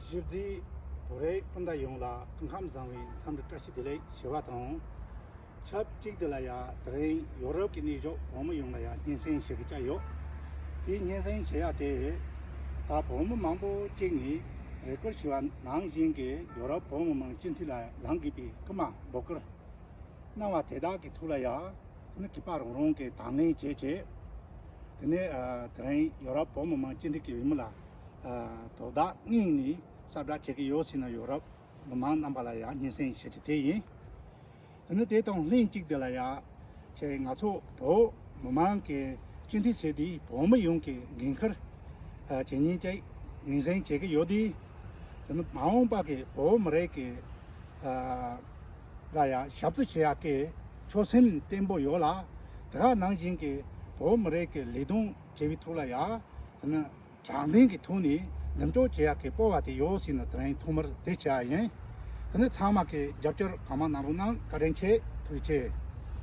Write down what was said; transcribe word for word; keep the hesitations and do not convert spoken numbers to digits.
ཞིབ་འཇུག་བོད་རིགས་སྤུན་ཟླ་ཡོངས་ལ་སྐུ་ཁམས་བཟང་བའི་འཚམས་འདྲི་བཀྲ་ཤིས་བདེ་ལེགས་ཞུ་བ་དང་། ཆབས་ཅིག་དེ་ལ་ཡ་དེ་རིང་ཡོ་རོབ་ཀྱི་གནས་བཞུགས་བོད་མི་ཡོངས་ལ་ཡ་སྙན་སེང་ཞུ་གི་བཅར་ཡོད། དེའི་སྙན་སེང་བྱེད་ཡ་དེ། ད་བོད་མི་མང་པོ་གཅིག་ནས་རེ་སྐུལ་ཞུ་བ་ནང་བཞིན་གྱི་ཡོ་རོབ་བོད་མི་མང་སྤྱི་འཐུས་ལ་ལངས་དགོས་པའི་སྐུལ་མ་འབོད་སྐུལ་གནང་བ་དེ་དག་གི་ཐོག་ལ་ཡ། དེ་ནི་གུས་པ་རང་རང་གི་དང་ལེན་བྱས་བྱས། དེ་ནས་ཨ་དེ་རིང་ཡོ་རོབ་བོད་མི་མང་སྤྱི་འཐུས་ཀྱི་འོས་མི་ལ་ཨ་དོ་བདག་གཉིས་ནས་གསལ་བསྒྲགས་བྱེད་ཀྱི་ཡོད་ཟེར་ན་ཡོ་རོབ་མི་མང་རྣམ་པ་ལ་ཡང་སྙན་སེང་ཞུ་རྒྱུ་དེ་ཡིན། དེ་ནི་དེ་དང་ལྷན་ཅིག་དེ་ལ་ཡང་ཆེ་ང་ཚོ་བོད་མི་མང་གི་སྤྱི་འཐུས་ཟེར་དེ་བོད་མི་ཡོངས་ཀྱི་འགན་ཁུར་ཨ་བྱེད་ཉན་ཅིག་ངོས་འཛིན་བྱེད་ཀྱི་ཡོད་དེ། དེ་ནི་མ་འོངས་པ་གི་བོད་མི་རིགས་ཀྱི་ཨ་ལ་ཡང་ཞབས་ཕྱི་བྱེད་ཡག་གི་ཆོད་སེམས་བརྟན་པོ་ཡོད་ལ། དེ་ག་ནང་བཞིན་གྱི་བོད་མི་རིགས་ཀྱི་ལས་དོན་བྱེད་པའི་ཐོག་ལ་ཡང་དེ་ནི་དྲང་བདེན་གྱི་ཐོག་ནས་མདུན་སྐྱོད་བྱེད་ཡག་གི་སྤོབས་པ་དེ་ཡོད་ཟེར་ནས་དེ་རིང་ཐོག་མར་དེ་བྱ་ཡིན། དེ་ནི་ཚང་མ་གི་རྒྱབ་སྐྱོར་གང་མང་གནང་རོགས་གནང་། བཀའ་དྲིན་ཆེ། ཐུགས་རྗེ་ཆེ།